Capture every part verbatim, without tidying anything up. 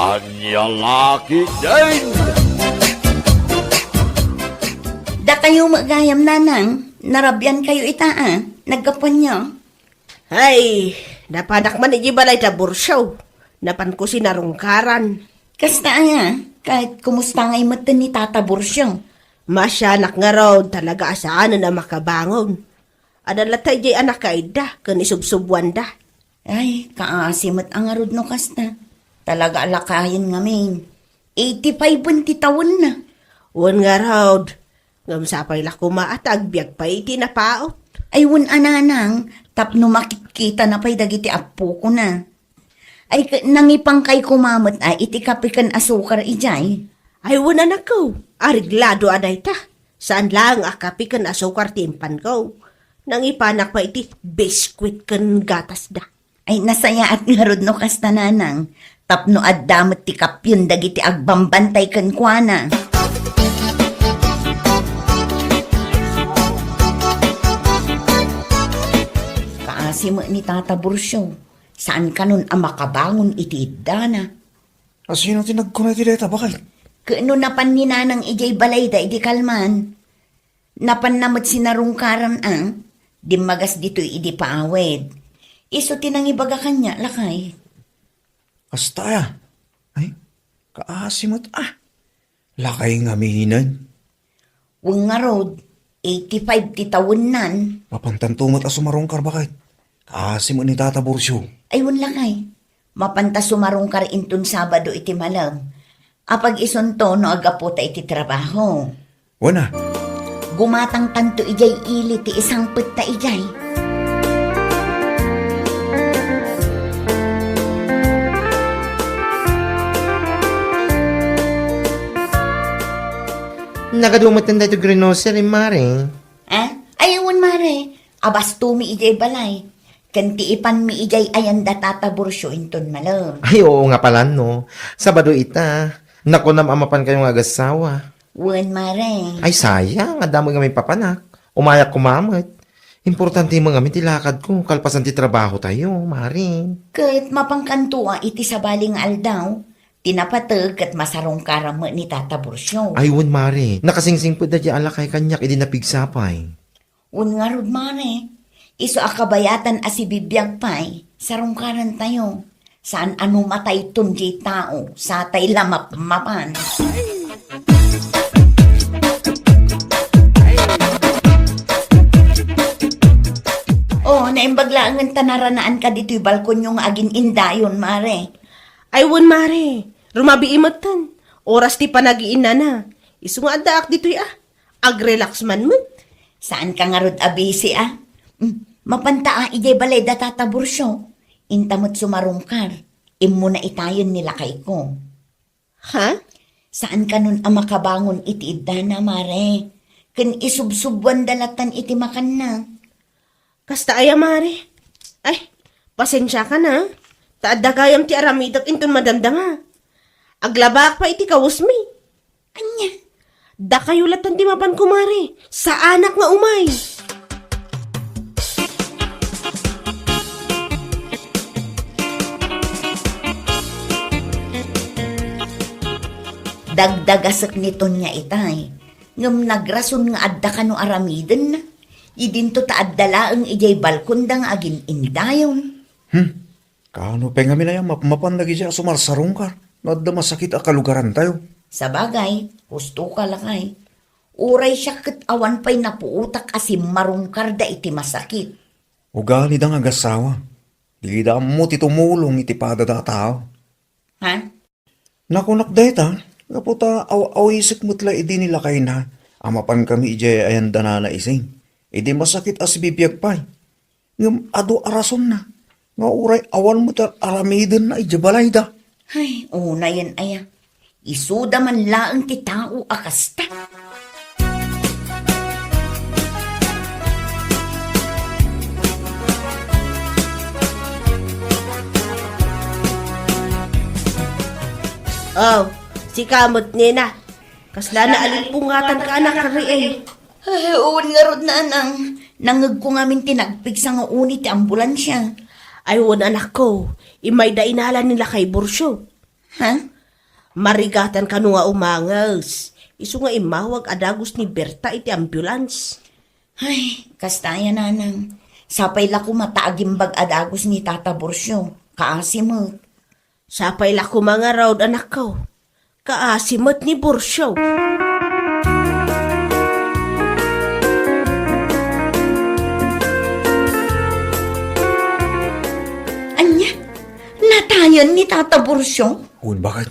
Ania la ketdin? Dakayo met gayam, nanang, narabiankayo ita a, naggapuanyo? Ay, napanak man idiay balay da Burcio. Napanko sinarungkaran. Kasta aya, ket kumusta ngay metten ni Tata Burcio? Maasianak ngarud, talaga a saanen a makabangon. Adda latta idiay a nakaidda, ken isubsubuanda. Ay, kaasi met a ngarud no kasta. Talaga a lakayen ngamin. Eighty-five ti tawenna. Wen ngarud, ngem sapay la koma a ta agbiag pay iti napaut. Ay, wen a, nanang, tapno makitkitana pay dagiti appokona. Ay, ket nangipangkay koma met a iti kape ken asukar idiay? Ay, wen, anakko, areglado a dayta. Saan laeng a kape ken asukar ti impanko. Nangipanak pay iti biskuit ken gatasda. Ay, nasayaat ngarud no kasta, nanang, tapno adda met ti kapion dagiti agbambantay kenkuana. Kaasi met ni Tata Burcio, saan kanon a makabangon iti iddana. Asino ti nagkuna iti dayta, baket? Ket no napan ni nanang idiay balayda idi kalman, napanna met sinarungkaran a, dimmagas ditoy idi paawed. Isu ti nangibaga kaniak, lakay. Kasta aya? Ay, kaasi met a. Lakay ngaminen. Wen ngarud, eighty-five ti tawennan. Mapantanto met a sumarungkar, baket. Kaasi met ni Tata Burcio. Ay, wen lakay. Mapanta sumarungkar inton Sabado iti malem. Apag isunto no aggaputa iti trabaho. Wen a. Gumatangtanto idiay ili ti isangpetta idiay. Nagadu metten daytoy grocery, Mare. Ah? Ay, wen, Mare. Abastomi idiay balay. Ken ti ipanmi idiay ayan da Tata Burcio inton malem. Ay, oo nga pala, no. Sabado ita. Nakunam a mapankayo nga agassawa. Wen, Mare. Ay, sayang. Adda met ngamin papanak. Umayak koma met. Importante met ngamin ti lakadko kalpasan ti trabahotayo, Mare. Ket mapankanto a iti sabali nga aldaw, ti napateg ket masarungkaram met ni Tata Burcio. Ay, wen, Mare. Nakasingsingpet daydiay a lakay kaniak idi napigsa pay. Wen ngarud, Mare. Isu a kabayatan a sibibiag pay, sarungkarantayo. Saan a no matayton diay tao, satay la mapmapan. Oh, naimbag laengen ta naranaanka ditoy balkonyo nga agin-indayon, Mare. Ay, wen, Mare. Rumabii metten. Oras ti panagiinnana. Isu nga addaak ditoy a. Agrelax man met. Saanka ngarud a busy a? Mm, mapanta a idiay balay da Tata Burcio. Inta met sumarungkar. Immuna itayen ni lakayko. Ha? Saan kanon a makabangon iti iddana, Mare? Ken isubsubuanda latan iti makanna. Kasta aya, Mare? Ay, pasensiakan a. Ta adda gayam ti aramidek inton madamdama. Aglabaak pay iti kawesmi. Ania? Dakayo latan ti mapan, kumare. Saanak nga umay. Dagdagasek ni Tonia itay, ngem nagrason nga adda kano aramidenna. Idinto ta adda laeng idiay balkonda nga agin-indayon. Hmm. Kaano pay ngamin aya mapmapan dagiti a sumarsarungkar no adda masakit a kalugarantayo? Sabagay, husto ka, lakay. Uray siak ket awan pay napuotak a simmarungkarda iti masakit. Ugalida nga agassawa. Dida ammo ti tumulong iti padada a tao. Ha? Nakunak dayta, gapu ta aw-awisek met la idi ni lakayna a mapankami idiay ayandanana ising. Idi masakit a sibibiag pay. Ngem adu a rasonna nga uray awan met ar-, aramidenna idiay balayda. Ay, unayen aya. Isuda man laeng ti tao a kasta. Oh, sika met, nena. Kasla naalimpungatan ka, anak, kari, eh. Ay, wen ngarud, nanang. Nangngegko ngamin ti nagpigsa nga uni ti ambulansia. Ay, wen, anakko. Immay da inala ni lakay Burcio. Ha? Marigatan kano nga umanges. Isu nga immawag a dagus ni Berta iti ambulance. Ay, kasta aya, nanang. Sapay la koma ta agimbag a dagus ni Tata Borcio. Kaasi met. Sapay la koma ngarud, anakko. Kaasi met ni Borcio. Ania? Natayen ni Tata Borcio? Wen, baket?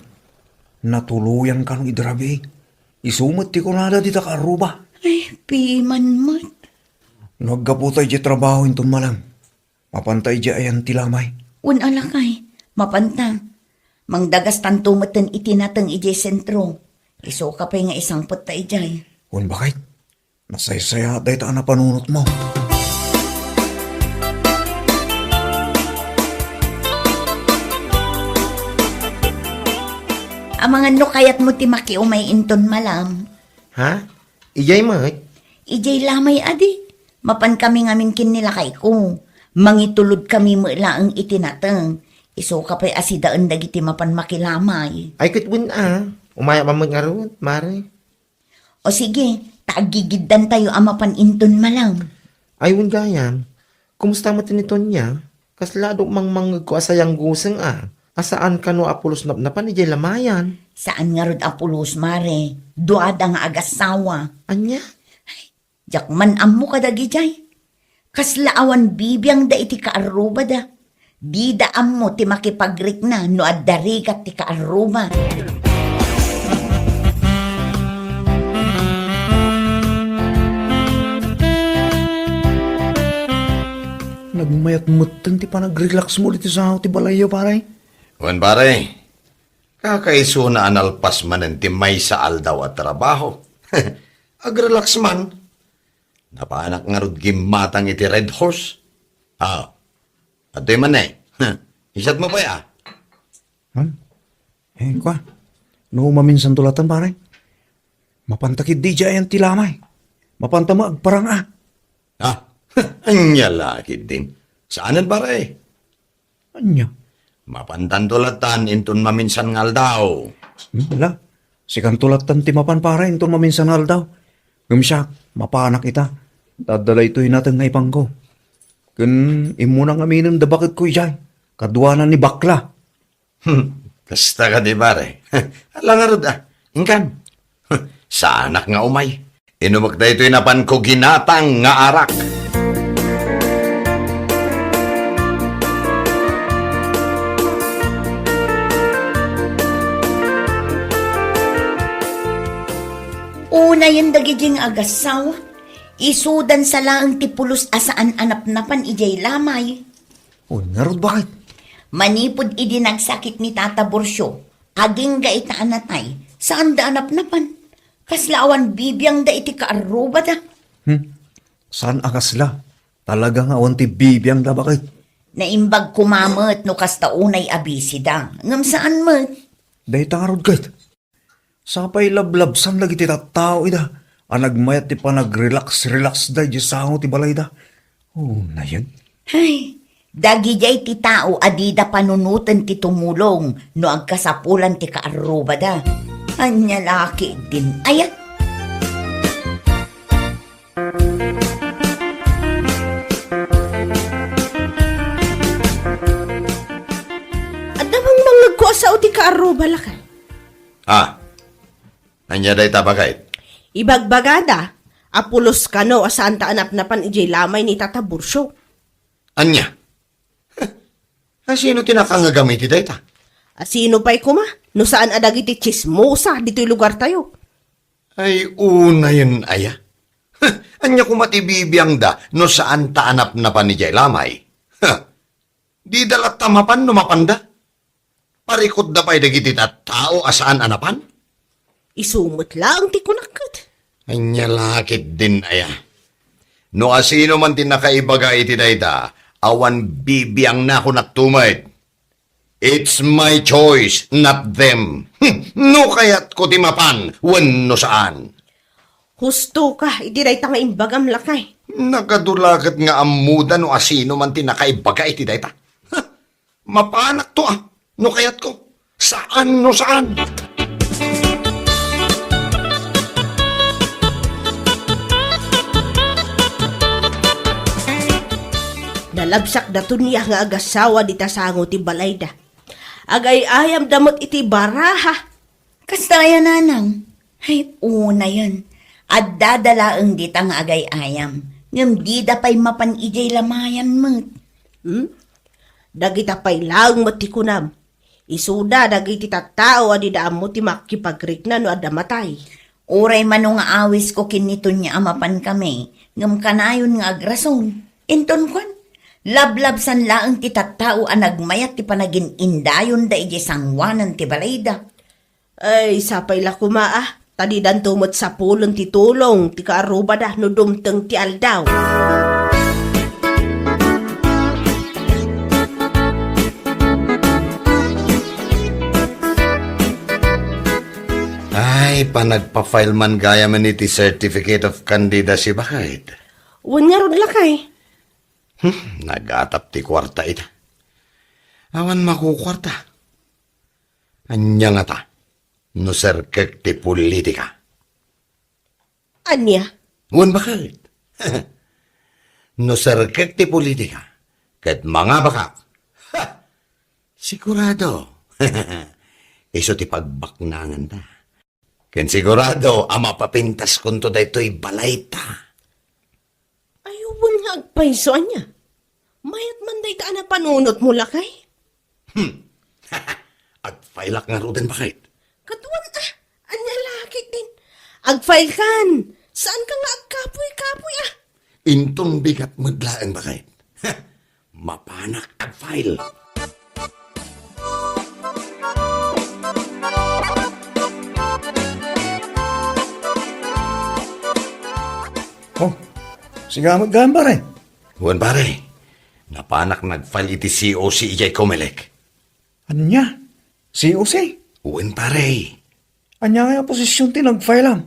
Natuloyan kano idi rabii. Isu met ti kunada dita kaarruba. Ay, piman met. No aggapu ta idiay trabaho inton malem, mapanta idiay ayan ti lamay. Wen a lakay, mapanta. Mangdagastanto metten iti nateng idiay sentro. Isuka pay nga isangpet ta idiay. Wen, baket? Nasaysayaat dayta a napanunotmo. Amangan no kayatmo ti makiumay inton malem. Ha? Idiay met? Idiay lamay adi. Mapankami ngamin ken ni lakayko. Mangitulodkami met laeng iti nateng. Isuka pay a sidaen dagiti mapan makilamay. Ay, ket wen a. Umayak man met ngarud, mare. O sige, ta aggigiddantayo a mapan inton malem. Ay, wen gayam. Kumusta met ni Tonia? Kasla adu mangmangngegko a sayangguseng a. A saan kano a pulos napnapan idiay lamayan. Saan ngarud a pulos, mare. Duada nga agassawa. Ania? Diak man ammo kadagidiay. Kasla awan bibiangda iti kaarrubada. Dida ammo ti makipagrikna no adda rigat ti kaarruba. Nagmayat metten ti panagrelaxmo ditoy sao ti balayyo, pare. Wen, pare. Kakaisuna a nalpas manen ti maysa aldaw a trabaho. Agrelax man. Napanak ngarud gimmatang iti Red Horse. Ah, adtoy man ne. Isat mo pay, ah. Hmm? Eh, kwa? No maminsan tulatan, pare? Mapanta ketdi diay ayan ti lamay. Mapanta met agparang, ah. Ah, ania la ketdin. Saanen, pare? Ania? Mapantanto latan inton maminsan nga aldaw. Hmm, ala. Sikanto latan ti mapan, pare, inton maminsan nga aldaw. Ngem siak, mapanak ita. Ta adda daytoy nateng nga ipangko. Ken immuna ngaminen da baketko idiay. Kaduana ni bakla. Hmm, kasta kadi, pare. Ala ngarud, ah. Inkan. Saanak nga umay. Inumek daytoy napanko ginatang nga arak. Unayen dagidi nga agassawa, isudansa laeng ti pulos a saan a napnapan idiay lamay. O, ngarud, baket? Manipud idi nagsakit ni Tata Borcio, agingga ita a natay, saanda a napnapan. Kasla awan bibiangda iti kaarrubada. Hmm? Saan a kasla? Talaga nga awan ti bibiangda, baket? Naimbag koma met no kasta unay a bisida. Ngem saan met. Dayta ngarud ket. Sapay lablabsan dagiti tattao ida a nagmayat ti panagrelax-relaxda idiay sao ti balayda. Unayen. Hay, dagidiay ti tao a dida panunoten ti tumulong no agkasapulan ti kaarrubada. Ania la ketdin aya? Adda mangmangngegko a sao ti kaarruba, lakay. Ah, ania dayta, baket? Ibagbagada a pulos kano a saanta a napnapan idiay lamay ni Tata Borcio. Ania? Asino ti nakangngegam iti dayta? Asino pay koma no saan a dagiti tsismosa ditoy lugartayo? Ay, unayen aya? Ania koma ti bibiangda no saanta a napnapan idiay lamay? Dida latta mapan no mapanda? Parikutda pay dagiti tattao a saan a napan? Isu met laeng ti kunak ket. Ania la ketdin aya? No asino man ti nakaibaga iti dayta, awan bibiangna, kunakto met. It's my choice, not them. Hmm, no kayatko ti mapan wenno saan. Husto ka iti dayta nga imbagam, lakay. Nakadulaket nga ammoda no asino man ti nakaibaga iti dayta. Huh, mapanakto a, no kayatko. Saan no saan. Nalabsakda Tonia nga agasawa dita sango ti balayda. Agay-ayamda met iti baraha. Kasta aya, nanang? Ay, unayen. Addada laeng dita nga agay-ayam. Ngem dida pay mapan idiay lamayan met. Hmm? Dagita pay laeng met ti kunam. Isuda dagiti tattao a dida ammo ti makipagrikna no adda matay. Uray mano nga awisko ken ni Tonia a mapankami, ngem kanayon nga agrason. Inton kuan, lablabsan laeng ti tattao a nagmayat ti panagin-indayonda idiay sangoanan ti balayda. Ay, sapay la koma, ah, ta didanto met sapulen ti tulong ti kaarrubada no dumteng ti aldaw. Ay, panagpa-file man gayamen iti Certificate of Candidacy, baket. Wen ngarud, lakay. Hmm, nagatap ti kuarta ita. Awan makukuarta. Ania ngata no serkek ti politika? Ania? Wen, baket. No serkek ti politika ket mangabakak, ha! Sigurado. Isu ti pagbaknanganta. Ken sigurado a mapapintaskonto daytoy balayta. Ay, wen nga agpayso, ania? Mayat man dayta a napanunotmo, lakay? Hmm. Agfile-ak ngaruden, baket. Kaduan, ah, ania la ketdin? Agfile-kan. Saanka nga agkapuy-kapuy, ah. Inton bigat met laeng, baket. Mapanak agfile. Oh, sika met gayam, pare. Wen, pare. Napanak nagfile iti C O C idiay Comelec. Ania? C O C? Wen, pare. Ania nga posisyon ti nagfileam?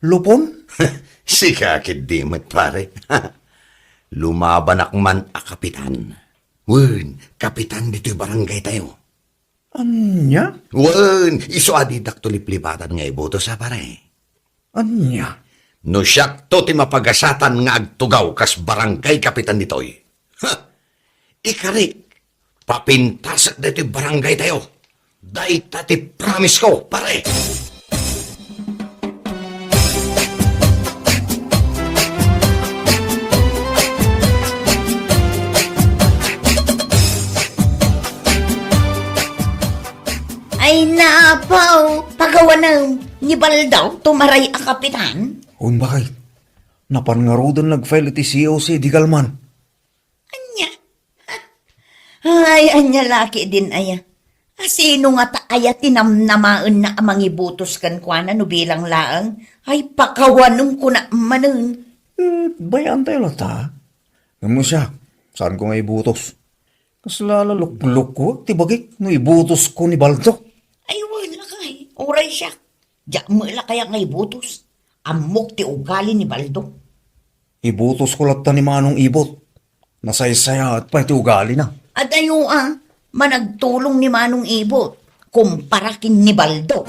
Lupon? Sika ketdi met, pare. Lumabanak man a kapitan. Wen, kapitan ditoy barangaytayo. Ania? Wen, isu a didakto liplibatan nga ibotos a, pare. Ania? No siakto ti mapagasatan nga agtugaw kas barangay kapitan ditoy, ha! Ikarik, papintasek daytoy barangaytayo. Dayta ti promise ko, pare. Ay, napaw, pagawanem, ni Baldaw, tumaray a kapitan. Wen, baket. Napan ngaruden nagfile iti C O C di Galman. Ania? Ay, ania la ketdin aya? A, sino ngata aya ti namnamaenna a mangibotos kenkuana no bilang laeng? Ay, pakawanem kuna manen. Eh, bay-antayo latta. Ngem no siak, saanko nga ibotos. Kasla la luklukuek ti bagik no ibotosko ni Baldo. Ay, wen, lakay. Uray siak. Diak met la kayat nga ibotos. Ammok ti ugali ni Baldo. Ibotosko latta ni Manong Ibot. Nasaysayaat pay ti ugalina. Adayo a, managtulong ni Manong Ibot kumpara ken ni Baldo.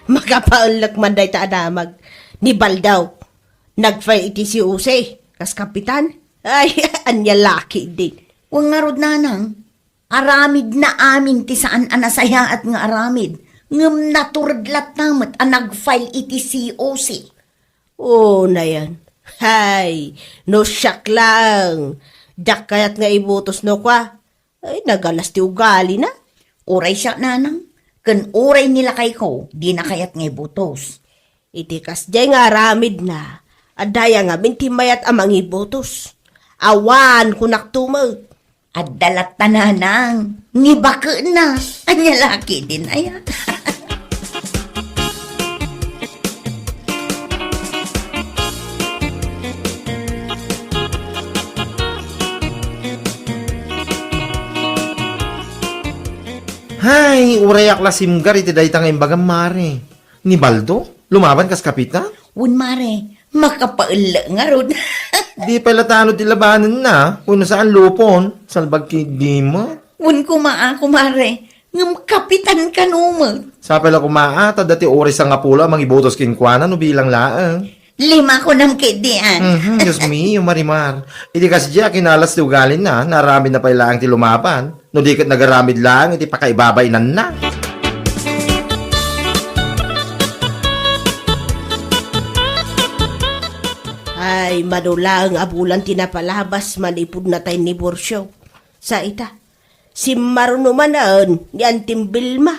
Makapaellek man dayta a damag ni Baldo. Nagfile iti C O C kas kapitan. Ay, ania la ketdin. Wen ngarud, nanang, aramidna amin ti saan a nasayaat nga aramid, ngem natured latta met a nagfile iti C O C. Unayen. Hay, no siak laeng, diak kayat nga ibotos no kua. Ay, nagalas ti ugalina. Uray siak, nanang, ken uray ni lakayko, dina kayat nga ibotos. Iti kasdiay nga aramidna, adda aya ngamin ti mayat a mangibotos. Awan, kunak to met. Adda latta, nanang, ni bakena. Ania la ketdin aya? Hay, urayak la simgar iti dayta nga imbagam, mare. Ni Baldo, lumaban kas kapitan? Wen, mare. Makapaellek ngarud. Di pay la tano ti labanenna, wenno saan lupon, salbag ketdi met. Wen koma a, kumare, ngem kapitan kano met. Sapay la koma a, ta adda ti oras sangapulo a mangibotos kenkuana no bilang laeng. Lima kunam ketdi, a. Mhm, Dios mio, Marimar. Idi kasdiay a kinalas ti ugalina, naaramidna pay laeng ti lumaban. No di ket nagaramid laeng iti pakaibabainanna. Ay, mano laeng a bulan ti napalabas manipud natay ni Borcio. Sa ita, simmaruno manen ni Antim Vilma.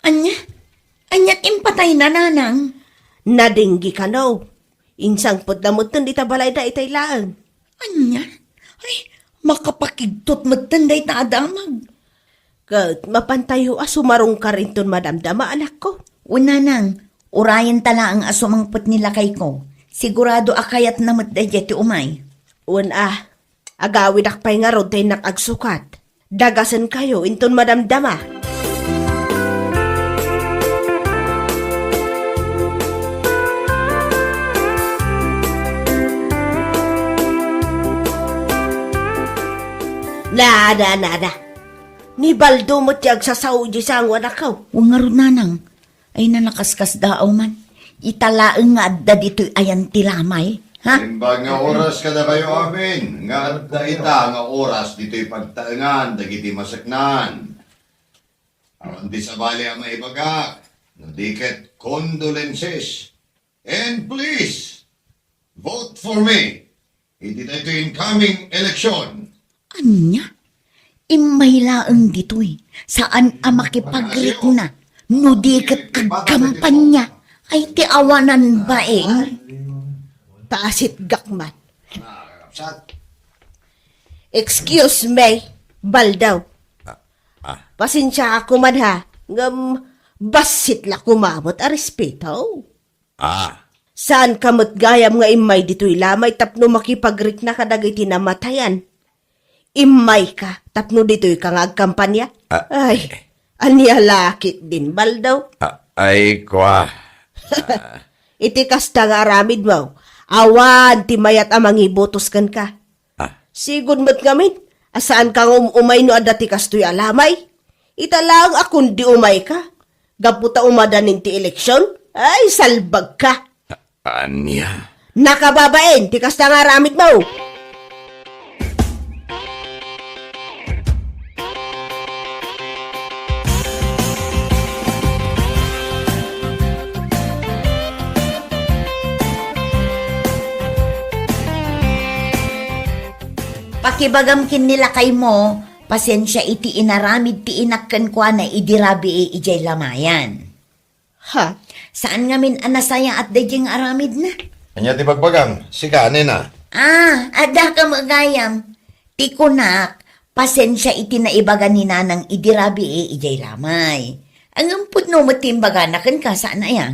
Ania? Ania ti impatayna, nanang? Nadenggi kano. Insangpetda metten dita balayda itay laeng. Ania? Ay, makapakigtot metten dayta a damag. Ket mapantayo a sumarungkar inton madamdama, anakko. Wen, nanang, urayenta laeng a sumangpet ni lakayko. Sigurado a kayatna met daydiay ti umay. Wen a, agawidak pay ngarud ta innak agsukat. Dagasenkayo inton madamdama. Nada, nada. Ni Baldo met ti agsasao idiay sango, anakko. Wen ngarud, nanang. Ay, nakaskasdaaw man. Ita laeng nga adda ditoy ayan ti lamay, ha? Imbag nga oras kadakayo amin, nga adda ita nga oras ditoy pagtaengan dagiti maseknan. Awan ti sabali a maibagak, no di ket condolences. And please, vote for me iti daytoy incoming election. Ania? Immay laeng ditoy, saan a makipagrikna, no di ket agkampanya, ay ti awanan baing. Paasitgak man. Excuse me, Baldaw. Ah, ah. Pasensiaak man ha, ngem bassit la koma met a respeto. Ah. Saanka met gayam nga immay ditoy lamay tapno makipagrikna kadagiti namatayan? Immayka tapno ditoyka nga agkampanya? Ah. Ay, ania la ketdin, Baldaw? Ah, ay, kua. Ah. Iti kasta nga aramidmo, awan ti mayat a mangibotos kenka. Ah. Sigud met ngamin a saanka nga um-umay no adda ti kastoy a lamay. Ita laeng a kundi umayka, gapu ta umadanin ti eleksyon, ay, salbagka. A-, ania? Nakababain ti kasta nga aramidmo. Pakibagam ken ni lakaymo, pasensia iti inaramid ti inak kenkuana idi rabii idiay lamayan. Ha? Saan ngamin a nasayaat daydiay nga aramidna? Ania ti bagbagam? Sika, nena? Ah, adda ka met gayam. Ti kunak, pasensia iti naibaga ni nanang idi rabii idiay lamay. Ngem pudno met ti imbagana kenka, saan aya?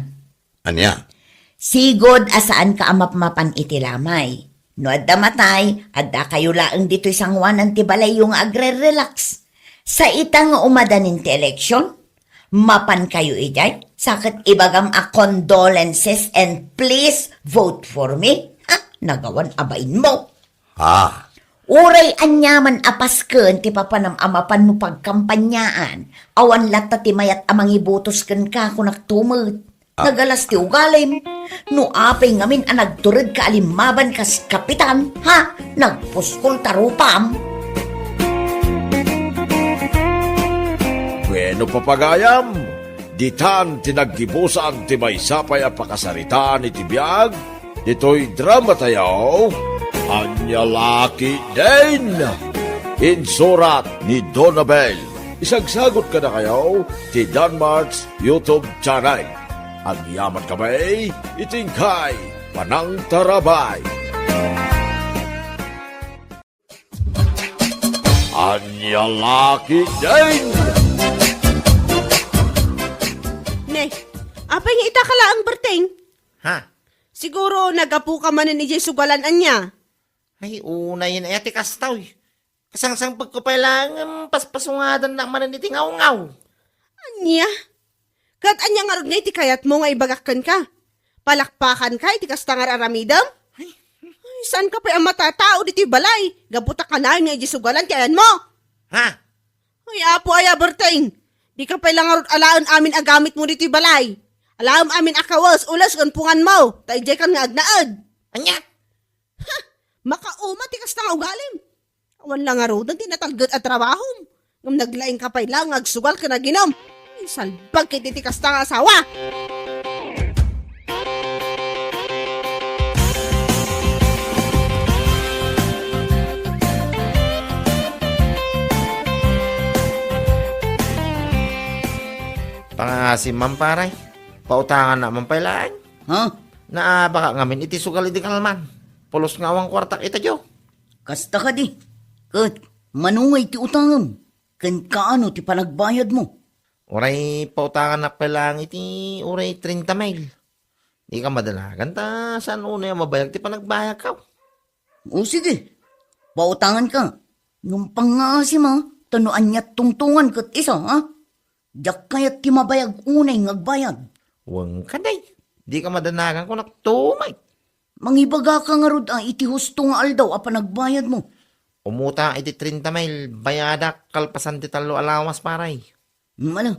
Ania? Sigud a saanka a mapmapan iti lamay. No adda matay, addakayo laeng ditoy sangoanan ti balayyo nga agre-relax. Sa ita nga umadanin ti eleksyon, mapankayo idiay, sa ket ibagam a condolences and please vote for me. Ha? Nagawan a bainmo. Ah. Uray aniaman a pasken ti papanam a mapan no pagkampanyaan, awan latta ti mayat a mangibotos kenka, kunakto met. Ah. Nagalas ti ugalim. No apay ngamin a nagturedka a limmaban kas kapitan, ha? Nagpuskol ta rupam. Bueno, papagayam, ditan ti naggibusan ti maysa pay a pakasaritaan iti biag ditoy drama tayo, Ania La Ketdin. Insurat ni Donabel. Isagsagot kadakayo ti Danmart's YouTube channel. Agyaman kami iti inkay panangtarabay. Ania La Ketdin! Ne, apay nga ita ka laeng, Berting? Ha? Siguro naggapu ka manen idiay sugalan, ania? Ay, unay, aya ti kastoy. Kasangsangpetko pay laeng, em, paspasungadannak manen iti ngawngaw. Ania? Ket ania ngarud nga iti kayatmo nga ibagak kenka? Palakpakanka iti kasta nga ar-aramidem? Ay, saanka pay a matatao ditoy balay? Gapu ta kanayon nga idiay sugalan ti ayanmo. Ha? Ay, Apo aya, Berteng! Dika pay la ngarud alaen amin a gamitmo ditoy balay. Alaem amin a kawes, ules, ken punganmo, ta idiaykan nga agnaed. Ania? Ha! Makauma ti kasta nga ugalim. Awan la ngaruden ti natalged a trabahom. Ngem naglaingka pay la nga agsugal ken aginum. Ay, salbag ket iti kasta nga asawa. Pangaasim man, pare. Pautangannak man pay laeng. Ha? Naabaka ngamin iti sugal idi kalman. Pulos nga awan kuartak ita, Joe. Kasta kadi. Ket mano ngay ti utangem? Ken kaano ti panagbayadmo? Uray pautangannak pay laeng iti uray treinta mil. Dika madanagan ta saan unay a mabayag ti panagbayagko. O sige, pautanganka. Ngem pangngaasim a, ta no aniat tungtongan ket isu, ha? Diak kayat ti mabayag unay nga agbayad. Wen kadi, dika madanagan kunak tumay. Mangibagaka ngarud a iti husto nga aldaw a panagbayadmo. Umutang iti treinta mil, bayadak kalpasan ti tallo a lawas, pare. Mala,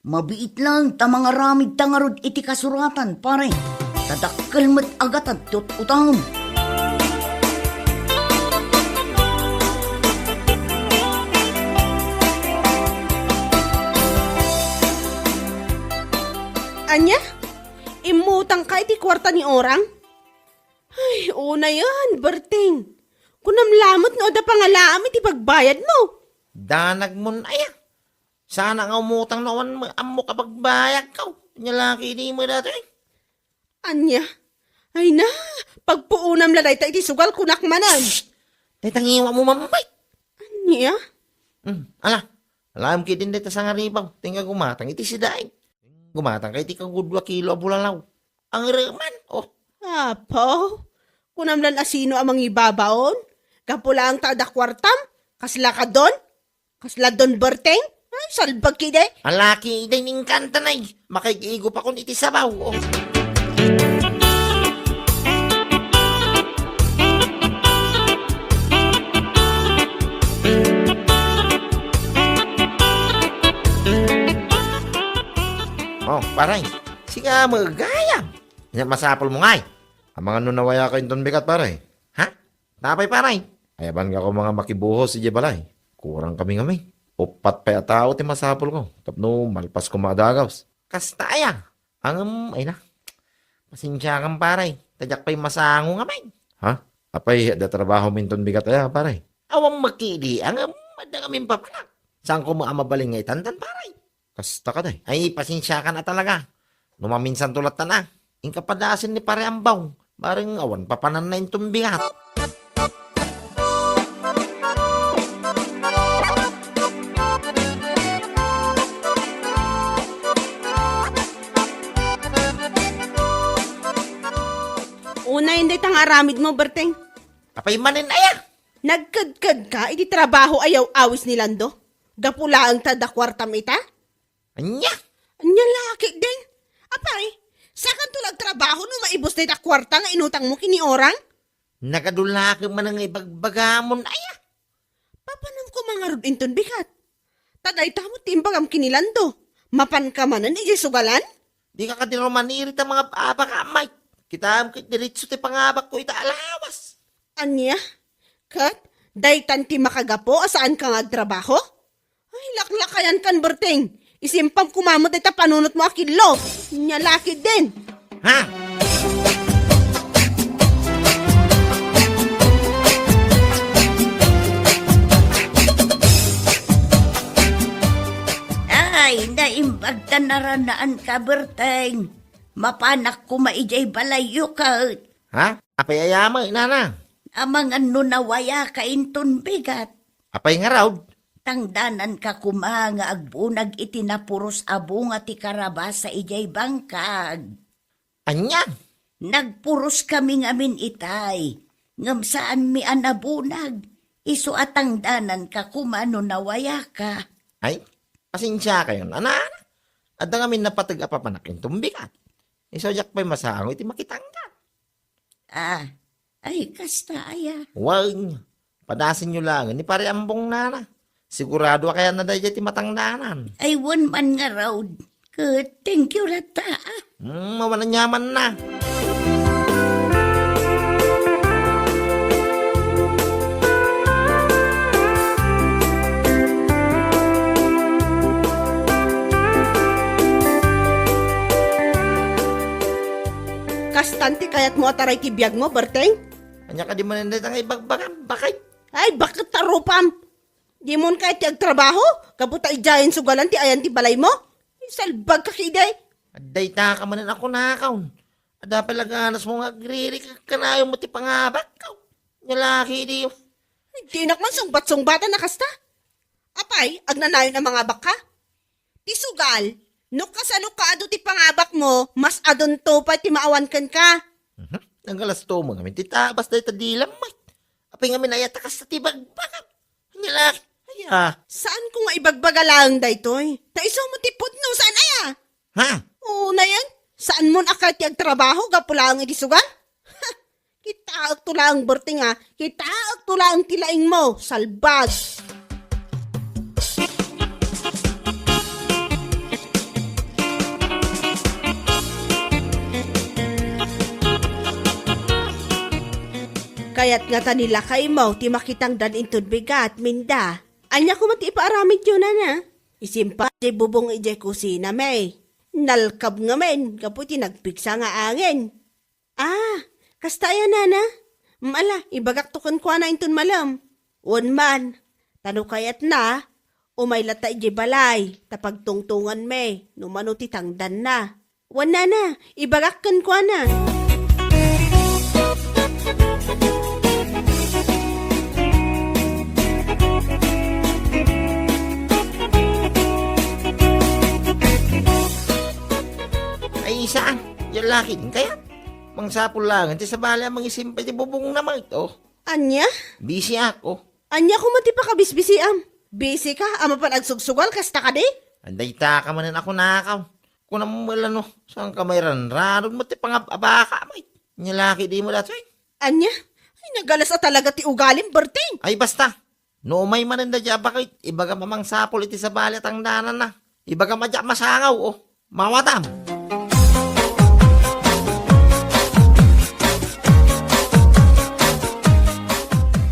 mabiit lang ta mangaramidta ngarud iti kasuratan, pare. Ta dakkel met a gatad ti ut-utangem. Ania? Immutangka iti kuarta ni Orang? Ay, unayen, Berting. Kunam lamet no adda pangalaam iti pagbayadmo. Danagmon aya. Saanak nga umutang no awan ammok a pagbayagko. Ania la ketdi met daytoy? Ania? Ay na, pagpuonam la dayta iti sugal kunak manen. Dayta ngiwatmo, Mambay. Ania? Hmm, ala, alaem ketdin dayta sangaribaw. Ti nga gumatang iti sidain. Gumatangka iti kagudua kilo a bulalaw. Angereman, oh. Apo, kunam lan a sino a mangibabaon? Gapu laeng ta adda kuartam? Kasla ka don? Kasla don Berteng? Ay, salbag ketdi. Ala ketdi, inkanta nay. Makaigigo pa kon iti sabaw, oh. Oh, pare, sika met gayam. Ania masapulmo ngay? Amangan no nawayaka inton bigat, pare. Ha? Apay, pare? Ayaban nga koma nga makibuhos idiay balay. Kurang kami ngamin. Uppat pay a tao ti masapulko tapno malpas koma a dagus. Kasta aya? Ngem, ay na. Pasensiakan, pare. Ta diak pay masango ngamin. Ha? Apay, adda trabahom inton bigat aya, pare? Awan met ketdi, ngem adda ngamin papanak. Saan koma a mabalin nga itantan, pare? Kasta kadi. Ay, pasensiakan a talaga. No maminsanto latta a. Inka padasen ni Pare Ambaw. Bareng awan papananna inton bigat. Unayen dayta nga aramidmo, Berteng. Apay manen aya? Nagkedkedka iti trabaho a yaw-awis ni Lando? Gapu laeng ta adda kuartam ita? Ania? Ania la ketdin? Apay, saankanto la agtrabaho no maibus dayta kuarta nga inutangmo ken ni Orang? Nagadu la ket manen nga ibagbagamon aya. Papanam koma ngarud inton bigat? Ta dayta met ti imbagam ken ni Lando. Mapanka manen idiay sugalan? Dika kadi rumaniri ta mangab-abaka, Mike. Kitaem ket diretso ti pangabakko ita a lawas. Ania? Ket daytan ti makagapu a saanka nga agtrabaho? Ay, laklakayankan, Berteng. Isimpam koma met dayta panunotmo a killo. Ania la ketdin? Ha? Ay, naimbag ta naranaanka, Berteng. Mapanak koma idiay balayyo ket. Ha? Apay aya met, nana? Amangan no nawayaka inton bigat. Apay ngarud? Tangdananka koma nga agbunag iti napuros a bunga ti karabasa idiay bangkag. Ania? Nagpuros kami ngamin itay, ngem saanmi a nabunag. Isu a tangdananka koma no nawayaka. Ay, pasensiakayon, ana. Adda ngamin napateg a papanak inton bigat. Isu diak pay masango iti makitangdan. Ah, ay, kasta aya. Wen, padasenyo laengen ni Pare Ambong, nana. Sigurado a kayatna daydiay ti matangdanan. Ay, wen man ngarud. Ket thank you latta, ah. Hmm, awan aniamanna. Kastan ti kayatmo a taray ti biagmo, Berteng? Ania kadi manen dayta nga ibagbagam, baket? Ay, baket ta rupam! Dimon kayat ti agtrabaho? Gapu ta idiayen sugalan ti ayan ti balaymo? Salbagka ketdi. Adda ita ka manen a kunakon. Adda pay la ganasmo nga agririkek kanayon met ti pangabakko. Nia la ketdi. Dinak man sungbat-sungbatan a kasta. Apay, agnanayon a mangabakka? Ti sugal, no kasano kaadu ti pangabakmo, mas adunto pay ti maawan kenka. Mhm. Nangalasto mo ngamin ti tabas dayta dilam met. Apay ngamin ayat a kasta ti bagbagam. Ania la, aya. Saanko nga ibagbaga laeng daytoy. Ta isu met ti pudno, saan aya? Ha? Unayen, saanmon a kayat ti agtrabaho gapu laeng iti sugal? Kitaekto laeng, Berteng, a. Kitaekto laeng ti laingmo, salbag. Kayat ngata ni lakaymo ti makitangdan inton bigat, Minda. Ania koma ti ipaaramidyo, nana? Isimpa ti bubong idiay kusina, may. Nalkab ngamin, gapu ti nagpigsa nga angin. Ah, kasta aya, nana? Mm, ala, ibagakto kenkuana inton malem. Wen man, ta no kayatna, umay latta idiay balay, ta pagtungtonganmi, no mano ti tangdanna. Wen, nana, ibagak kenkuana. Ay, saan? Diay lakay din kayat? Mangsapul laeng ti sabali a mangisimpa iti bubongna met, oh. Ania? Bisiak, oh. Ania koma ti pakabisbisiam? Bisika a mapan agsugsugal kasta kadi? Adda ita ka manen a kunakon. Kunam met la no, saanka mairanradon met ti pangab-abaka met. Nia la ketdi mo daytoy? Ania? Ay, nagalas a talaga ti ugalim, Berteng. Ay, basta. No umay manen daydiay a baket, ibagam a mangsapul iti sabali a tangdananna. Ibagam a diak masangaw, oh. Mawatam.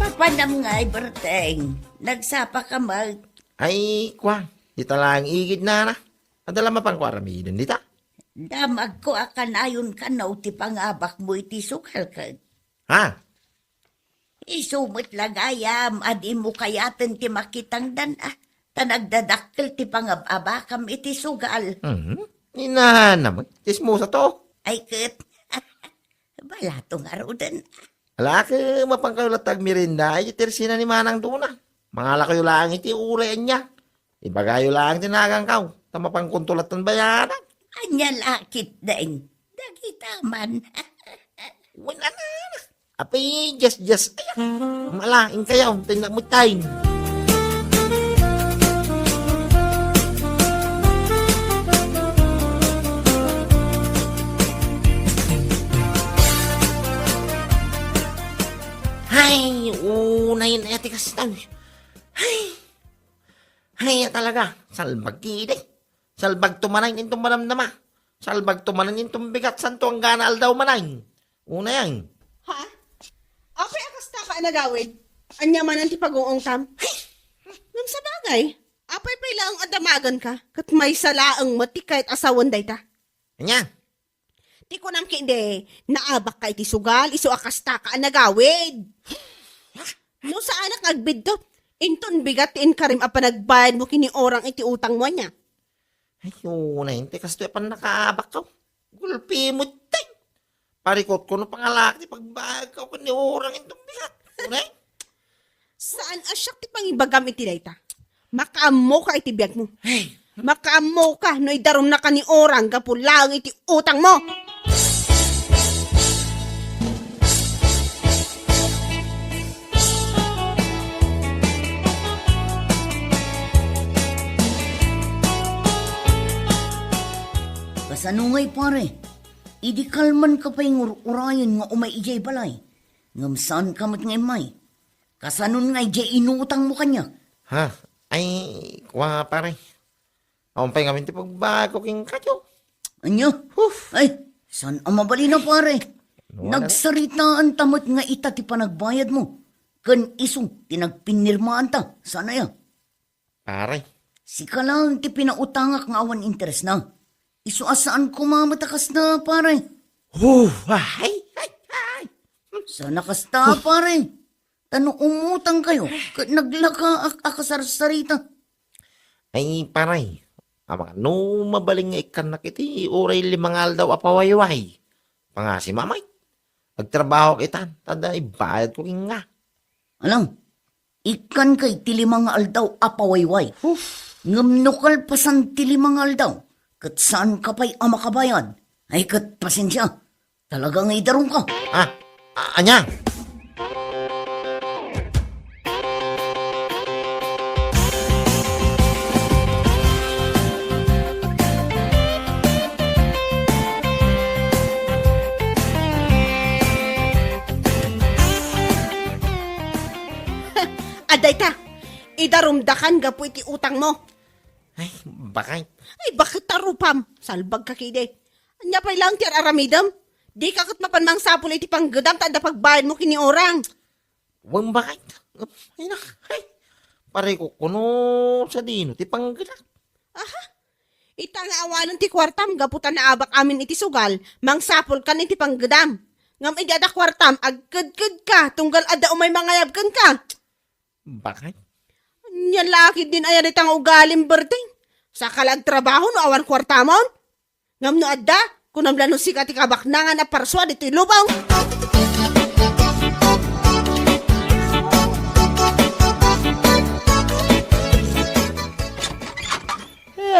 Papanam ngay, Berteng. Nagsapaka met. Ay, kua, dita laeng igid, nana. Adda la mapanko aramiden dita? Damagko a kanayon kano ti pangabakmo iti sugal ket. Ha? Isu met la gayam a dimo kayaten ti makitangdan, a, ta nagdadakkel ti pangab-abakam iti sugal. Mhm. Inana met, tsismosa to. Ay ket, balato ngaruden. Ala, ket mapankayo latta agmerienda, ay, ti tersina ni Manang Dona. Mangalakayo laeng iti uray ania. Ibagayo laeng ti nagankaw, ta mapankonto latta bayadan. Ania la ketdin? Dagita man. Wen, ana. Apay, jas, jas. Ay, mala, inkayaw, tay na mutay. Hay, unay na iti kastan. Hay. Hay, talaga, salbag idi. Salbagto manen inton madamdama. Salbagto manen inton bigat, santo anggana aldaw manen. Unayen. Ha? Apay a kasta ka a nagawid? Ania manen ti pag-uungtam? Ngem sabagay, apay pay laeng a damagenka, ket maysa laeng met ti kayat a sawen dayta. Ania? Ti kunam ketdi, naabakka iti sugal, isu a kastaka a nagawid. No saanak nga agbiddut, inton bigat ti inkarim a panagbayadmo ken ni Orang iti utangmo, ania? Ay, unay, ti kastoy a pannakaabakko. Gulpimo ti. Parikutko no pangalak ti pagbayadko ken ni Orang inton bigat. Unay? Saan a siak ti pangibagam iti dayta? Makaammoka iti biagmo. Ay. Makaammoka no idarumnaka ni Orang gapu laeng iti utangmo. Kasano ngay, pare? Idi kalmanka pay nga ur-urayen nga umay idiay balay, ngem saanka met nga immay. Kasanon nga idiay inutangmo kaniak? Ha? Ay, kua, pare. Awan pay ngamin ti pagbago kenka, Joe. Ania? Huf! Ay, saan a mabalin a, pare? Wala. Nagsaritaanta met nga ita ti panagbayadmo. Ken isu ti nagpinirmaanta. Saan aya? Pare. Sika laeng ti pinautangak nga awan interesna. Isu a saan koma met a kasta, pare. Huf! Ay, ay, ay! Saan a kasta, pare. Ta no umutangkayo, ket naglakaak a kasarsarita. Ay, pare, amangan no mabalin nga ikkannak iti uray lima nga aldaw a pawayway. Pangasim a met. Agtrabahoak itan, ta adda ibayadko kenka. Alam, ikkanka iti lima nga aldaw a pawayway. Huf. Ngem no kalpasan ti lima nga aldaw, ket saanka pay a makabayad, ay ket pasensia. Talaga nga idarumka. Ah, a-, ania? Adda ita, idarumdakan gapu iti utangmo. Ay, bakit? Ay, bakit ta rupam? Salbagka kidi. Ania pay laeng ti ar-aramidem? Dika ket mapan mangsapul iti panggedam ta adda pagbayadmo ken ni orang. Wen, bakit? Ay, nak, ay. Pare ko kuno sadino ti panggedak. Aha? Ita nga awanen ti kuartam gapu ta naabak amin iti sugal, mangsapulkan iti panggedam. Ngem idi adda kuartam, agkedkedka, tunggal adda umay mangayab kenka. Bakit? Ania la ketdin aya dayta nga ugalim, Berting? Saka la agtrabaho no awan kuartamon? Ngem no adda, kunam la no sika ti kabaknangan a parsua ditoy lubong.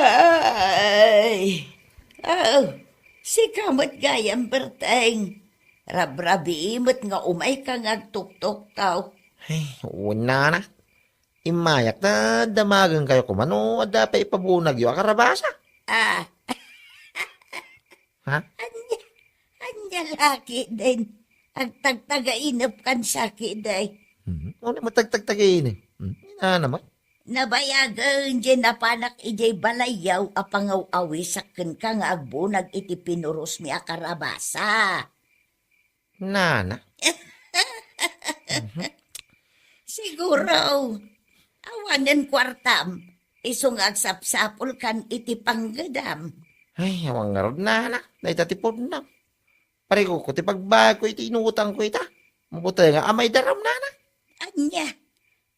Ay, aw, sika met gayam, Berteng. Rabrabii met nga umayka nga agtuktuktaw. Ay, wen, nana. Immayak ta damagenkayo koma no adda pay ipabunagyo a karabasa. Ah. Ha? Ania, ania la ketdin. Agtagtagainepkan sa ketdi. Hmm, ano mo tagtagtagainep? Hmm, ina naman. Nabayagen diay napanak idiay balayyo a pangaw-awisak kenka nga agbunag iti pinurosmi a karabasa. Nana? Mhm. Siguro, awanen kuartam, isu nga agsapsapulkan iti panggedam. Ay, awan ngarud, nana. Dayta ti pudno. Parikuko ti pagbayadko iti inutangko ita. Mabuti nga amay daram, nana. Ania?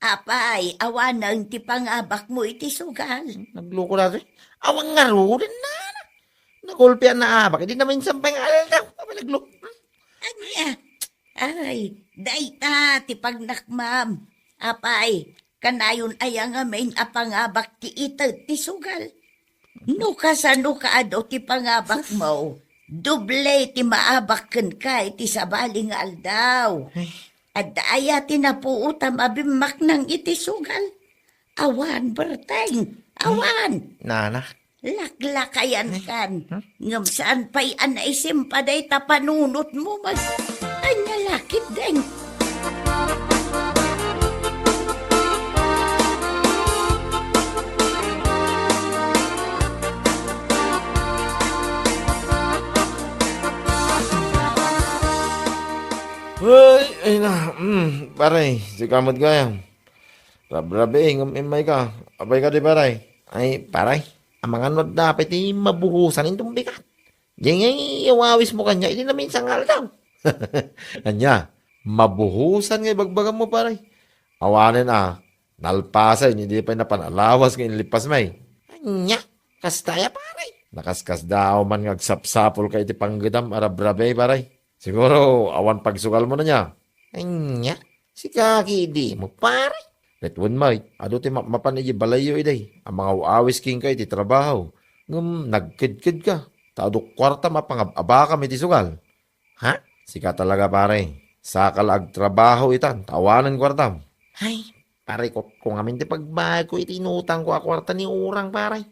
Apay, awanen ti pangabakmo iti sugal? Nagloko na rin. Awan ngaruden, nana. Nagulpi a naabak. Di namin sampay nga aldaw. Apay, nagloko. Ania? Ay, dayta ti pagnakmam. Apay, kanayon aya ngamin a pangabak ti ited ti sugal? No kasano kaado ti pangabakmo, doble ti maabak kenka iti sabali nga aldaw. Ay. Adda aya ti napuotam a bimmaknang iti sugal? Awan, Berteng, awan. Nana. Laklakayankan. Ay. Hmm? Ngem saan pay a naisimpa dayta panunotmo, mas ania la ketdin. Ay, ay na, mm, pare, sika met gayam. Rabrabii, ngem immayka. Apay kadi, pare? Ay, pare, amangan no adda pay ti mabuhosan inton bigat. Diay nga awawismo kaniak iti naminsan nga aldaw. Ania, mabuhosan nga ibagbagammo, pare? Awanen a, nalpasen, idi pay napan a lawas nga inlipasmi. Ania, kasta aya, pare? Nakaskasdaaw man nga agsapsapulka iti panggedam a rabrabii, pare. Siguro, awan pagsugalmo ania. Ania, sika ketdimo, pare? Ket wen met, adu ti mapmapan idiay balayyo idi, a mangaw-awis kenka iti trabaho. Ngem nagkedkedka, ta adu kuartam a pangab-abakam iti sugal. Ha? Sika talaga, pare. Saka la agtrabaho itan, ta awanen kuartam. Ay, pare, kutko ngamin ti pagbayadko iti inutangko a kuarta ni orang, pare.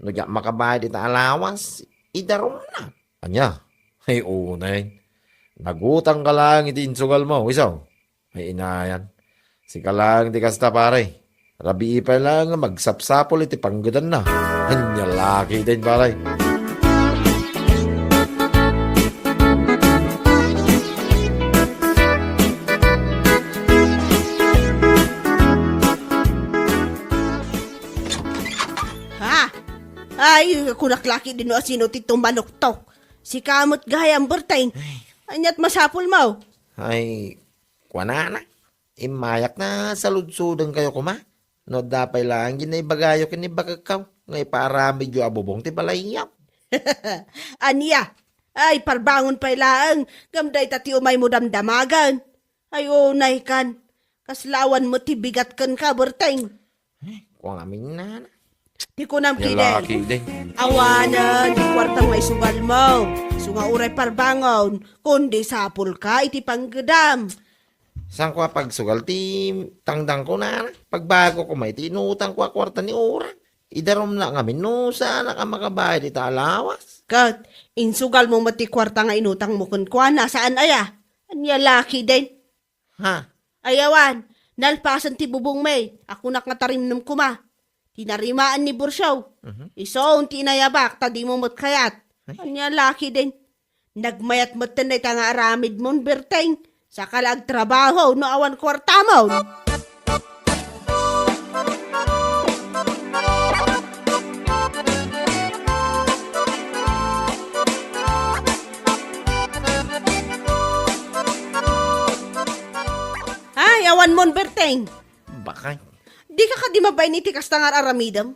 No diak makabayad ita a lawas, idarumna. Ania, Ay, unay. Nagutangka laeng iti insugalmo, isu. Ay, inayan. Sika laeng ti kasta, pare. Rabii pay laeng nga magsapsapul iti panggedanna. Ania la ketdin, pare. Ha? Ay, kunak la ketdin no asino ti tumanuktok. Sika met gayam, Berteng. Ay. Ania't masapulmo? Ay, kuana, immayak nga saludsodenkayo koma. No adda pay laeng dayta ibagayo ken ni bakekko nga ipaaramidyo a bubong ti balayyo. Ania? Ay, parbangon pay laeng, ngem dayta ti umaymo damdamagen. Ay, unaykan. Kasla awan met ti bigat kenka, Berteng. Eh, kuan ngamin na. Ti kunam ketdin. Lalaki, day. Awanen ti kuartam nga isugalmo. Isu nga uray parbangon, kundi sapulka iti panggedam. Saan ko a pagsugal ti tangdangko na? Pagbago ko may ti inutang ko a kuarta ni Ura. Idarom na ngamin no saan ka makabayad ita a lawas. Ket, insugalmo met ti kuarta nga inutangmo kenkuana, saan aya? Ania la ketdin? Ha? Ay awan, nalpasen ti bubongmi, a kunak nga tarimnem koma. Ti narimaan ni Bursiaw. Mhm. Isun ti inayabak, ta dimo met kayat. Ay. Ania la ketdin? Nagmayat metten dayta nga aramidmon, Berteng. Saka la agtrabaho no awan kuartamon. Ay, awan mon, Berteng. Bakay. Dika kadi mabain iti kasta nga ar-aramidem?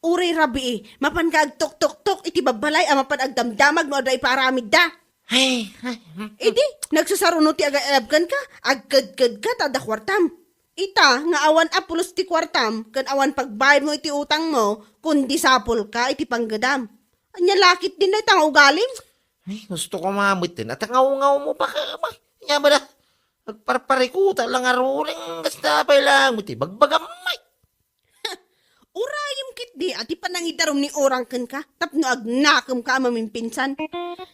Uray rabii, mapanka agtuktuktok iti babbalay a mapan agdamdamag no adda ipaaramidda. Ay, ay, hmm. Idi, nagsasaruno ti agayayab kenka, agkedkedka ta adda kuartam. Ita nga awan a pulos ti kuartam ken awan pagbayadmo iti utangmo, kundi sapulka iti panggedam. Ania la ketdin dayta nga ugalim? Ay, gusto ko mametten a tangaw-ngaw mo pa ka, ba? Nya ba da? Agparparikuta lang a ruring, kasta pay lang mo ti bagbagam, ay. Urayem ketdi a ti panangidarum ni Orang kenka tapno agnakemka a mamimpinsan.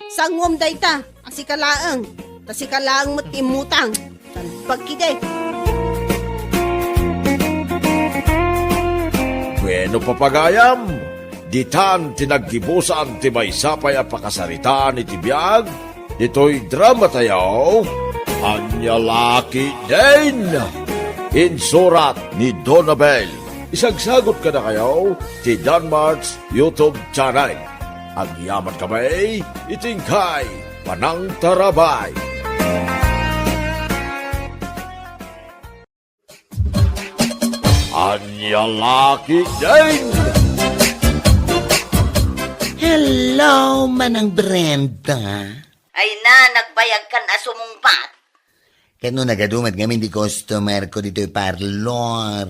Sanguem dayta a sika laeng, ta sika laeng met ti immutang. Salbag ketdi. Bueno, papagayam, ditan ti naggibusan ti maysa pay a pakasaritaan iti biag ditoy dramatayo, Ania la ketdin. Insurat ni Donabel. Isagsagot kadakayo ti Danmart's YouTube channel. Agyaman kami iti inkay panangtarabay. Ania la ketdin. Hello, Manang Brenda. Ay na, nagbayagkan a sumungbat. Ket no nagadu met ngamin ti customer ko ditoy parlor,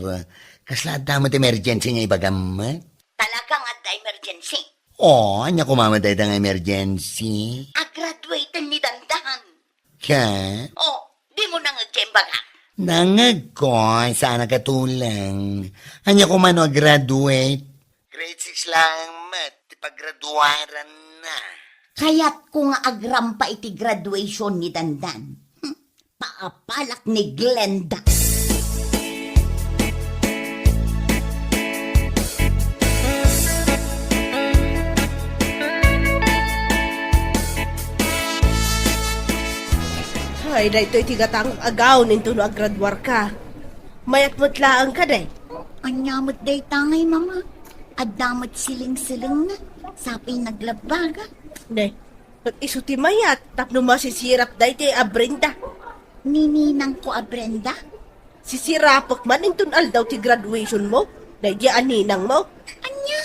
kasla adda met emergency nga ibagam met? Talagang adda emergency. Oh, ania koma met dayta nga emergency? Agraduaten ni Dandan. Ka? Oh, dimo nangeg ti imbagak? Nangegko, saan a katuleng. Ania koma no agraduate? Grade six laeng met ti paggraduaranna. Kayatko nga agrampa iti graduation ni Dandan. Hmm, paapalak ni Glenda. Ay, daytoy ti gatang a gown intono agraduarka. Mayat met laeng kadi. Ania met dayta ngay, Mama? Adda met siling-silingna. Sapay naglabbaga. Ne, ket isu ti mayat tapno masisirap daytoy a Brenda. Ni ninangko a Brenda? Sisirapek man inton aldaw ti graduation mo, daydi a ninang mo. Ania?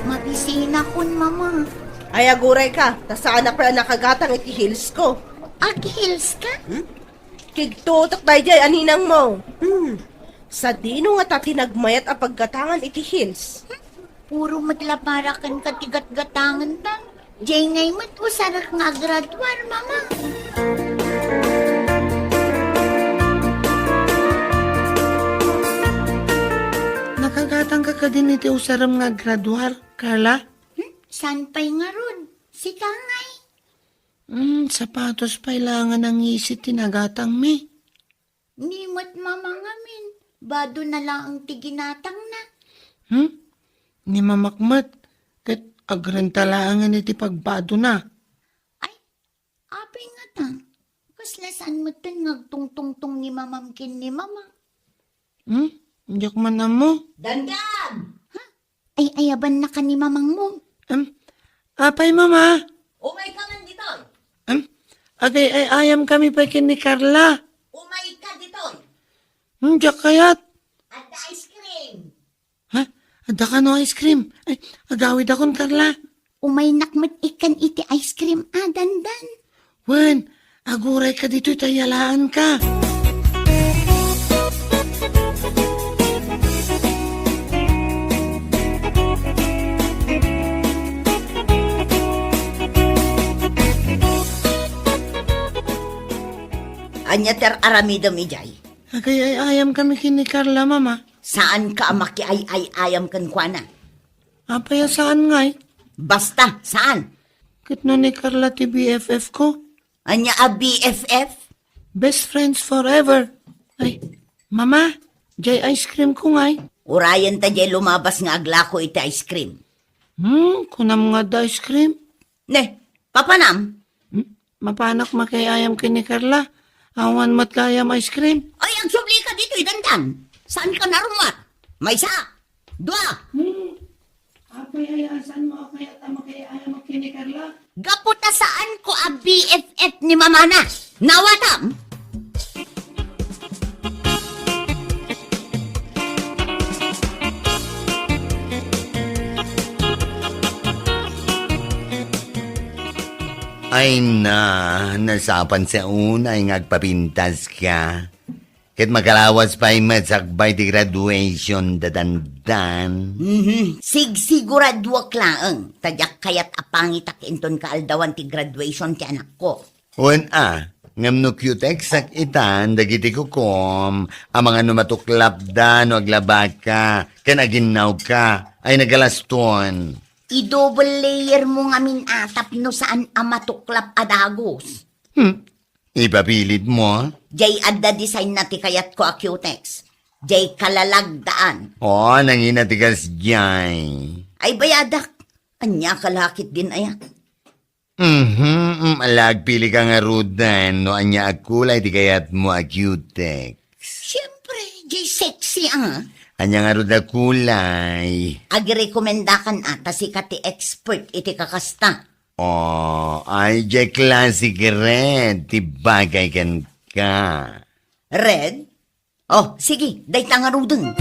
Mabisinakon, Mama. Ay, aguray ka, ta saanak pay a nakagatang iti heels ko. Ag-heels ka? Hmm? Kigtutok daydi a ninang mo. Hmm. Sadino ngata ti nagmayat a paggatangan iti heels? Puro met la para kenka ti gatgatangen, ta diay ngay met usarak nga agraduar, Mama. Nagatangka kadin iti usarem nga aggraduar, Carla? Hmm? Saan pay ngarud? Sika ngay? Hmm, sapatos pay laengen a ngisi ti nagatangmi. Ni met mama ngamin, bado na laeng ti ginatangna. Hmm? Ni mamak met, ket agrenta laengen iti pagbadona. Ay, apay ngata? Kasla saan metten nga agtungtungtong ni mamam ken ni mama? Hmm? Diak man ammo. Dandan! Ha? Ay-ayabanna ka ni mamangmo. Em, apay, mama? Umayka man ditoy. Em, agay-ay-ayam kami pay ken ni Carla. Umayka ditoy. Hmm, diak kayat. Adda ice cream. Ha? Adda kano ice cream? Ay, agawidakon, Carla. Umaynak met ikkan iti ice cream a, Dandan. Wen, agurayka ditoy ta yalaanka. Ania ti ar-aramidem idiay? Agay-ay-ayam kami ken ni Carla, mama. Saanka a makiay-ay-ayam kenkuana. Apay a saan ngay? Basta, saan? Ket no ni Carla ti B F F ko? Ania a B F F? Best friends forever. Ay, mama, diay ice cream ko ngay. Urayen ta diay lumabas nga aglako iti ice cream. Hmm, kunam nga adda ice cream? Ne, papanam? Hmm? Mapanak makiay-ayam ken ni Carla. Awan met gayam ice cream. Ay, agsubli ka ditoy, Dandan. Saanka narummuar? Maysa. Dua. Hmm. Apay, ay, saan mo kayat a makiay-ayam ken ni Carla? Gapu ta saanko a B F F ni mamana. Nawatam? Ay na, nasapan sa unay nga agpapintas ka. Ket makalawas pay met sakbay ti graduation da Dandan. Mhm. Sigsiguraduak laeng, ta diak kayat a pangitak inton kaaldawan ti graduation ti anakko. Wen a, ngem no cutex-ak itan dagiti kukom, amangan no matuklapda no aglabaka, ken aginnawka, ay nagalaston. I-double layer mo ngamin a tapno saan a matuklap a dagus. Hmm, ipapilit mo? Jay adda design na ti kayatko a cutex. Jay kalalagdaan. O, nangina ti kasjay. Ay bayadak, ania ka lakit din aya? Mhm, mm, ala, agpili ka ngaruden no ania a kulay ti kayatmo a cutex. Siyempre, jay sexy, ah. Ania ngarud a kulay? Agrekomendakan a ta sika ti expert iti kakasta. O, ay, jay classic red ti bagay kenka. Red? O, sige, dayta ngaruden.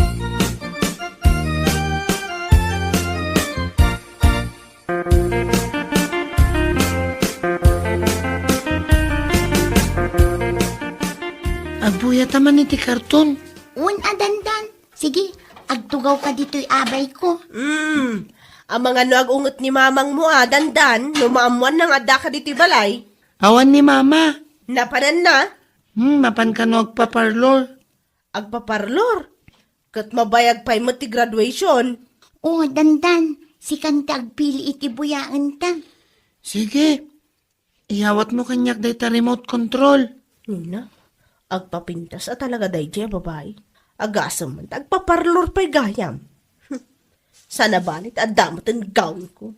Agbuyata man iti karton. Wen a, Dandan. Sige, agtugawka ditoy, abayko. Hmm, amangan no agunget ni mamangmo a, Dandan, no maammoanna nga addaka ditoy balay. Awan ni mama. Napananna? Hmm, mapan kano agpaparlor. Agpaparlor? Ket mabayag pay met ti graduation. O, Dandan, sikan ti agpili iti buyaenta. Sige, iyawatmo kaniak dayta remote control. Nina, agpapintas a talaga daydiay a babai. Agasem man ta agpaparlor pay gayam. Saan a bale ta adda met ti gownko.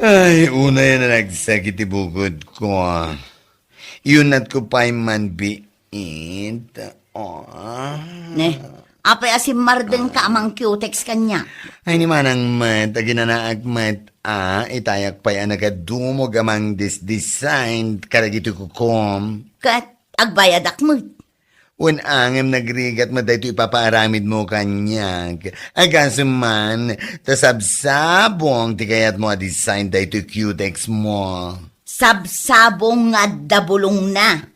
Ay, unay a nalagsak iti bukodko. Iyunatko pay man biit. Ah. Ne, apay a simmardengka a mangcutex kaniak? Ay, ni manang met, aginanaak met a, itayak pay a nakadumog a mangdisdesign kadagiti kukom. Ket agbayadak met. Wen a, ngem nagrigat met daytoy ipapaaramidmo kaniak. Agasem man, ta sabsabong ti kayatmo a design daytoy cutex mo. Sabsabong nga adda bulongna.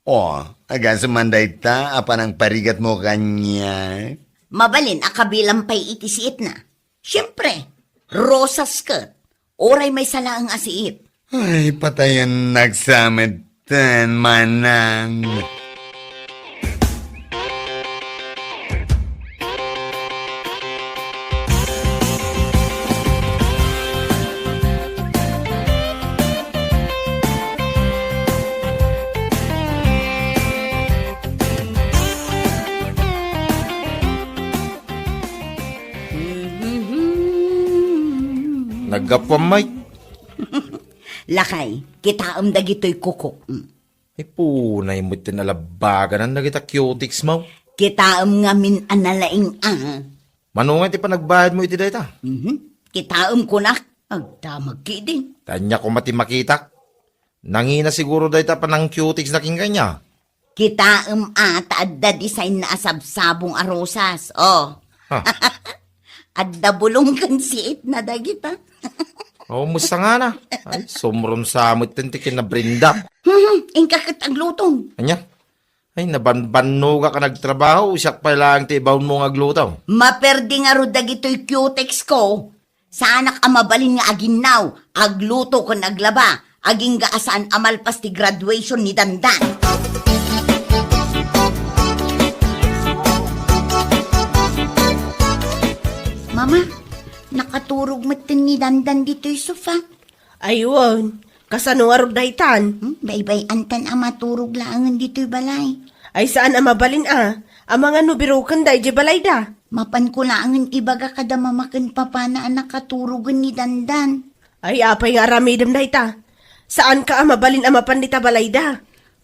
O, agasem man dayta a panangparigatmo kaniak? Mabalin a kabilang pay iti siitna. Siempre, rosas ket. Uray maysa laeng a siit. Ay, patayennak sa metten, manang. Naggapuam, Mike. Lakay, kitaem dagitoy kukok. Mm. Ay, punay met ti nalabaganan dagita cutex mo. Kitaem ngamin a nalaing, a. Mano nga ti panagbayad mo iti dayta? Mhm. Kitaem kunak, agdamag ketdin. Ania koma ti makitak? Nangina siguro dayta panang cutex na ken kaniak. Kitaem a ta adda design na a sabsabong a rosas. Oh. Ha. Adda bulong ken siit na dagita. Oh, musta nga na. Ay, sumrunsa met ti kinabrinda. Hmm, inka ket aglutom. Ania? Ay, nabanbannogak a nagtrabaho, siak pay laeng ti ibaonmo nga agluto. Maperdi ngarud dagitoy cutex ko. Saanak a mabalin nga aginnaw, agluto ken aglaba, agingga a saan a malpas ti graduation ni Dandan. Mama, nakaturog metten ni Dandan ditoy sofa. Ay wen, kasano ngarud daytan? Hmm, baybay-antan a maturog laengen ditoy balay. Ay saan a mabalin a, amangan no biroken da idiay balayda. Mapanko laengen ibaga kada mama ken papana a nakaturogen ni Dandan. Ay apay nga aramidem dayta? Saanka a mabalin a mapan dita balayda.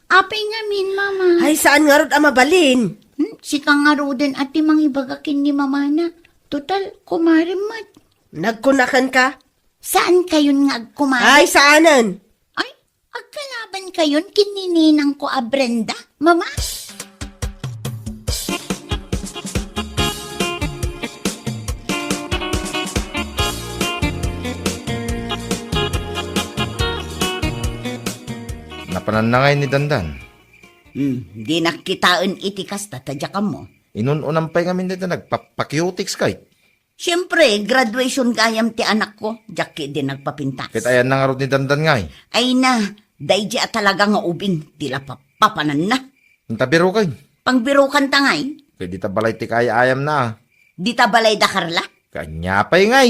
Apay ngamin, mama? Ay saan ngarud a mabalin? Hmm, sika ngaruden a ti mangibaga ken ni mamana. Total, kumarem met. Nagkunakenka? Saankayon nga agkumari? Ay, saanen. Ay, agkalabankayon ken ni ninangko a Brenda, mama? Napananna ngay ni Dandan? Hmm, dinak kitaen iti kasta ta diak ammo. Inun-unam pay ngamin dayta nagpappa-cutex kay. Siempre, graduation gayam ti anakko, diak ketdi nagpapintas. Ket ayanna ngarud ni Dandan ngay? Ay na, daydi a talaga nga ubing ti la papapananna. Inta biroken? Pangbirokanta ngay? Ket dita balay ti kaay-ayamna a. Dita balayda, Carla? Ket ania pay ngay?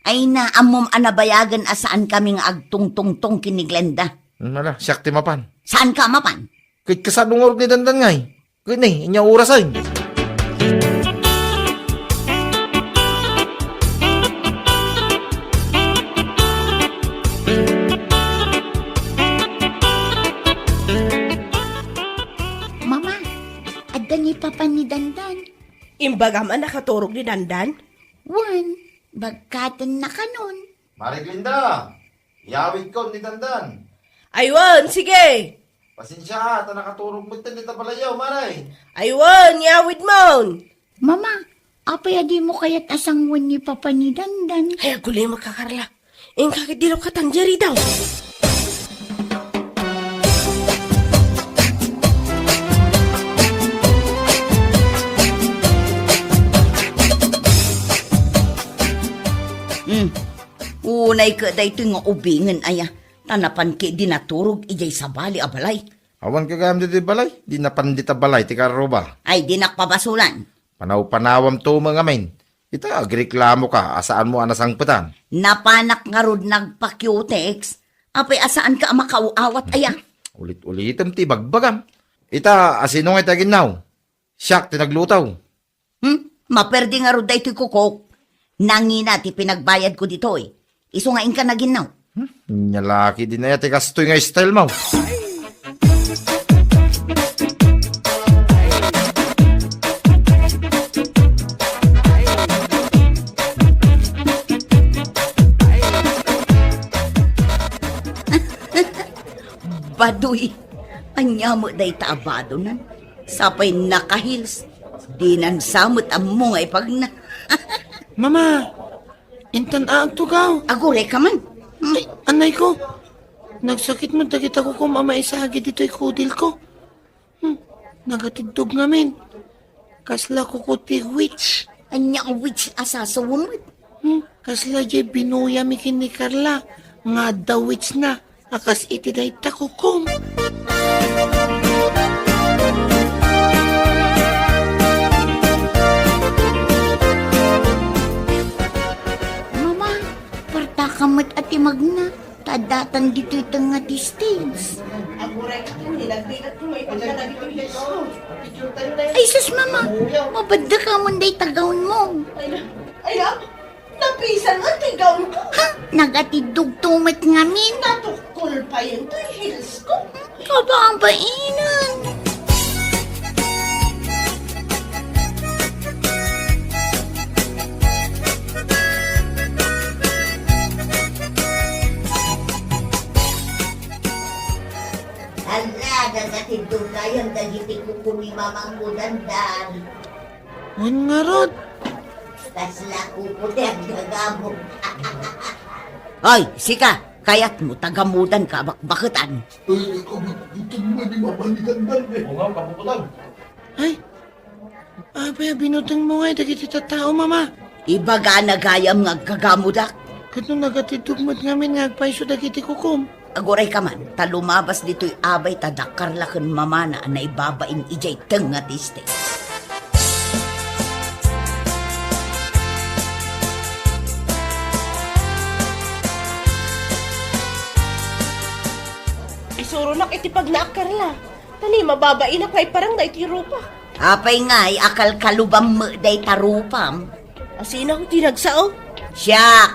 Ay na, ammom a nabayagen a saankami nga agtungtungtong ken ni Glenda. Hmm, ala, siak ti mapan. Saanka a mapan? Ket kasano ngarud ni Dandan ngay? Ket ni, ania orasen? Mama, adda ni papa ni Dandan. Imbagam a nakaturog ni Dandan? Wen, bagkatenna kanon. Mare Glenda, iyawidkon ni Dandan. Ay wen, sige. Pasensia, ta nakaturog metten dita balayyo, mare. Ay wen, iyawidmon. Mama, apay a dimo kayat a sanguen ni papa ni Dandan? Ay, agulimek ka, Carla. Inka ket dilokatan diay ridaw. Hmm. Unay ket daytoy nga ubingen aya, ta napan ketdi naturog idiay sabali a balay. Awan gagayam ditoy balay? Di napan dita balay ti karruba. Ay, dinak pabasolan. Panaw-panawam to met ngamin. Ita, agreklamoka a saanmo a nasangpetan. Napanak ngarud nagpa-cutex. Apay a saanka a makaaw-awat aya? Ulit-ulitem ti ibagbagam. Ita, asino ngay ti aginnaw? Siak ti nagluto. Hmm? Maperdi ngarud daytoy kukok. Nangina ti pinagbayadko ditoy. Isu nga inka naginnaw. Hmm? Nia la ketdin aya ti kastoy nga style mo. Badoy. Ania met dayta a badonan? Sapay naka-heels. Dinan sa met ammo nga ipagna. Mama, intan a agtugaw. Agurayka man. Hmm. Ay, anay ko. Nagsakit met dagita kukom a maisagi ditoy kudilko. Hmm, nagatiddog ngamin. Kasla kuko ti witch. Ania a witch a sasawen met? Hmm, kasla diay binuyami ken ni Carla nga adda witch na. a kas iti dayta kukom. Mama, partakam met a timagna, ta addatan ditoy tengnga ti stage. Aguray ka ken ni, nagbigat ko maipagdala ditoy disco. Ay, sus, Mama, mabadda ka mon dayta gown mo. Ay, na, ay, na, napisan nga ti gown ko. Ha? Nagatiddogto met ngamin. Natukkol payen toy heels ko. Kababainan. Hala, nagatiddog kayon dagiti kuko ni Mamang Kudandan. Wen ngarud. Kasla kuko ti aggagamok. Ay, sika, kayatmo ta gamudanka a bakbaketan? Ay, kabutbutengmo ni Mama ni Dandan, eh. Oo nga, kabukutan. Ay, apay a binutengmo ngay dagiti tattao, Mama? Ibagana gayam nga aggagamudak. Ket no nagatiddog met ngamin nga agpayso dagiti kukom? Agurayka man, ta lumabas ditoy abay ta dakkarla ken mamana a naibabain idiay tengnga ti stage. Isuronak iti pagnaakkarla. Tani, mababainak nga iparang daytoy rupa. Apay ngay a kalkalubam met dayta rupam? Asino ti nagsao? Siak,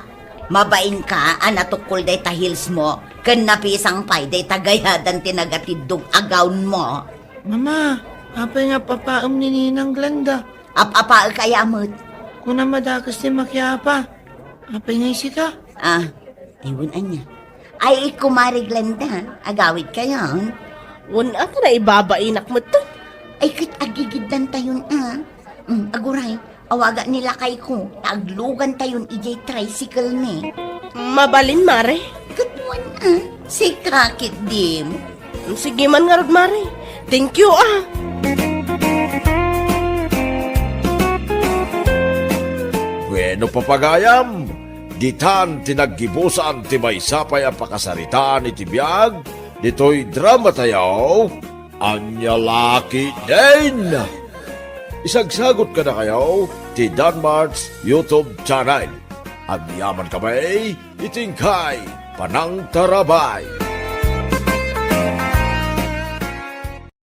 mabainka a natukkol dayta heels mo, ken napisang pay dayta gayadan ti nagatiddog a gown mo. Mama, apay nga appapaem ni Ninang Glenda? Ap-apaek aya met? Kuna madakes ti makiapa. Apay nga isika? Ah, ay, wen ania. Ay, kumare Glenda, agawid kayon? Wen a, ta naibabainak met to. Ay, ket agigiddan tayon a. Mm, aguray, awaga ni lakayko, ta aglugan tayon idiay tricycle mi. Mabalin, mare? Ket wen a, sika ketdin. Sige man ngarud, mare. Thank you, ah. Bueno, papagayam, ditan ti naggibusan ti maysa pay a pakasaritaan iti biag ditoy drama tayo, Ania La Ketdin. Isagsagut kadakayo ti Danmart's YouTube channel. Agyaman kami iti inkay panangtarabay.